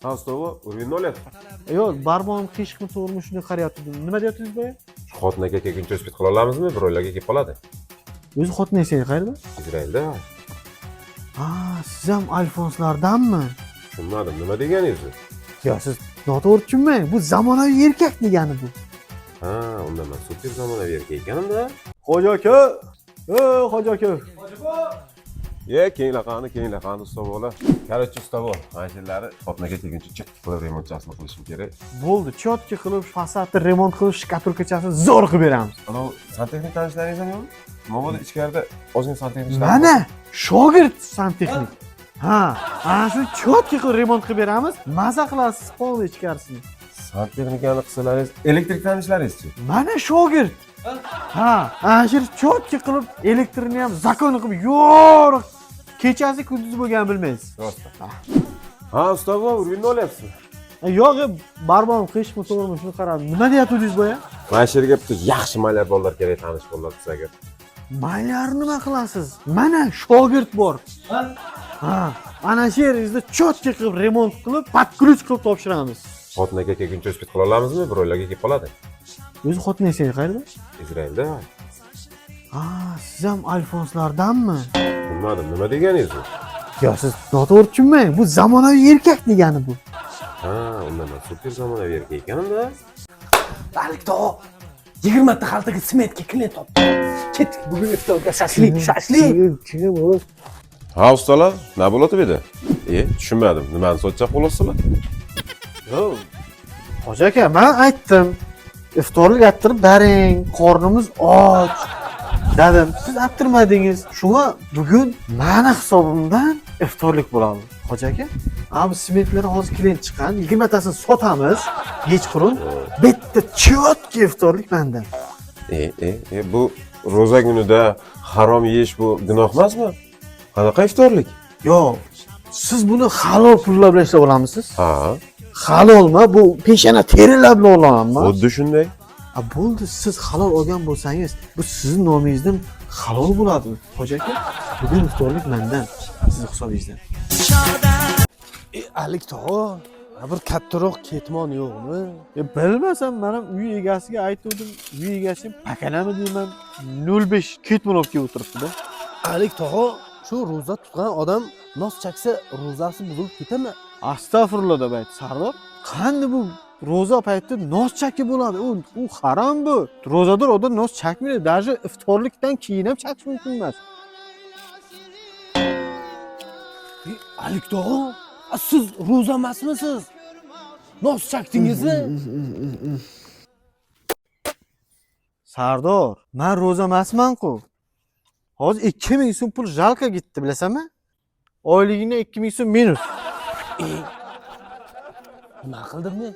Ha, ustovo, уровень olyapsiz. Yo'q, barmog'im qiyshiqmi, to'g'rimi, shuni qarayotgandim. Nima deyapsiz boya? Shu xotin aka kelguncha успеть qila olamizmi? Bir oylarga kelib qoladi. O'zi xotiningiz qayerda? Izrailda. Ha, siz ham Alfonslardanmi? Tushunmadim, nima deganingiz? Yo, siz noto'g'ri tushunmang. Bu zamonaviy erkak degani bu. Ha, unda men super zamonaviy erkak ekanimda. Hoji aka! Ey, hoji aka! Ye, keyinlaqani, keyinlaqani ustovolar. Короче, ustovo, mana shularni xotin aka kelguncha chek qilib remontchasini qilishim kerak. Bo'ldi, чётко qilib, fasadni remont qilib, shkatulkachasini zo'r qilib beramiz. Anavi santexnik tanishlaringiz ham yo'qmi? Mabodo ichkarida ozgina santexnik ishlari Mana shogird santexnik. Ha, ana shu чётко qilib remont qilib beramiz. Maza qilasiz polni ichkarisini. Santexnikani qilsalaringiz, elektrik tanishlaringizchi? Mana shogird. Ha, ana shu чётко qilib elektrni ham zakon qilib yorug' kechasi kunduz bo'lganini bilmaysiz. Rost. Ha, ustovo, уровень olyapsiz. Yo'q, barmog'im qiyshiqmi, to'g'rimi, shuni qarab. Nima deyaptidingiz boya? Mana shu yerga bitta yaxshi malyar bolalar kerak, tanish bolalar desa agar. Malyar nima qilasiz? Mana shogird bor. Ha, ana shu yeringizda чётко qilib remont qilib, под ключ qilib topshiramiz. Xotin aka kelguncha успеть qila olamizmi? Bir oylarga kelib qoladi. O'zi xotiningiz qayerda? Izrailda. Ha, siz ham Alfonslardanmi? Tushunmadim, nima deganingiz? Yo, siz noto'g'ri tushunmang. Bu zamonaviy erkak degani bu. Ha, unda men super zamonaviy erkak ekanimda. Alik tog'a, 20 ta xaltaga smetga klient topdi. Ketdik bugun iftorga shashlik, shashlik. Kim u? Ha, ustalar, nima bo'ladi bu yerda? E, tushunmadim. Nimani sotchaq bo'lasizlar? Yo'q. Hoji aka, men aytdim. Iftorlik attirib bering, qornimiz och dedim. Siz attirmadingiz. Shunga bugun mani hisobimdan iftorlik bo'ladi. Hoji aka, bu smetlar hozir klient chiqqan, 20 tasini sotamiz kechqurun. Bitta чётко iftorlik mendan. E, e, e, bu ro'za kunida harom yeyish bu gunoh emasmi? Qanaqa iftorlik? Yo'q. Siz buni halol pullar bilan ishlab olamisiz? Ha, Halolmi? Bu peshana terilar bilan olamanmi? xuddi shunday. A bo'ldi, siz halol olgan bo'lsangiz, bu sizni nomingizdan halol bo'ladi. Hoji aka, bugun iftorlik mendan, sizni hisobingizdan. E, Alik tog'a, bir kattaroq ketmon yo'qmi? E, bilmasam, men ham uy egasiga aytgandim, uy egasi pakanami deyman, 0.5 ketmon olib kelib o'tiribdi-da. Alik tog'a, shu ro'za tutgan odam nos chaksa ro'zasi buzilib ketami? Astag'firullah deb aytdi Sardor. Qanday bu ro'za paytida nos chakib bo'ladi? U harom bu. Ro'zador odam nos chakmaydi, даже iftorlikdan keyin ham chakish mumkin emas. E, Alik tog'a, siz ro'za emasmisiz? Nos chakdingizmi? Sardor, men ro'za emasman-ku. Hozir 2000 so'm pul жалко ketdi, bilasanmi? Oyligingdan 2000 so'm minus. E, nima qildim men?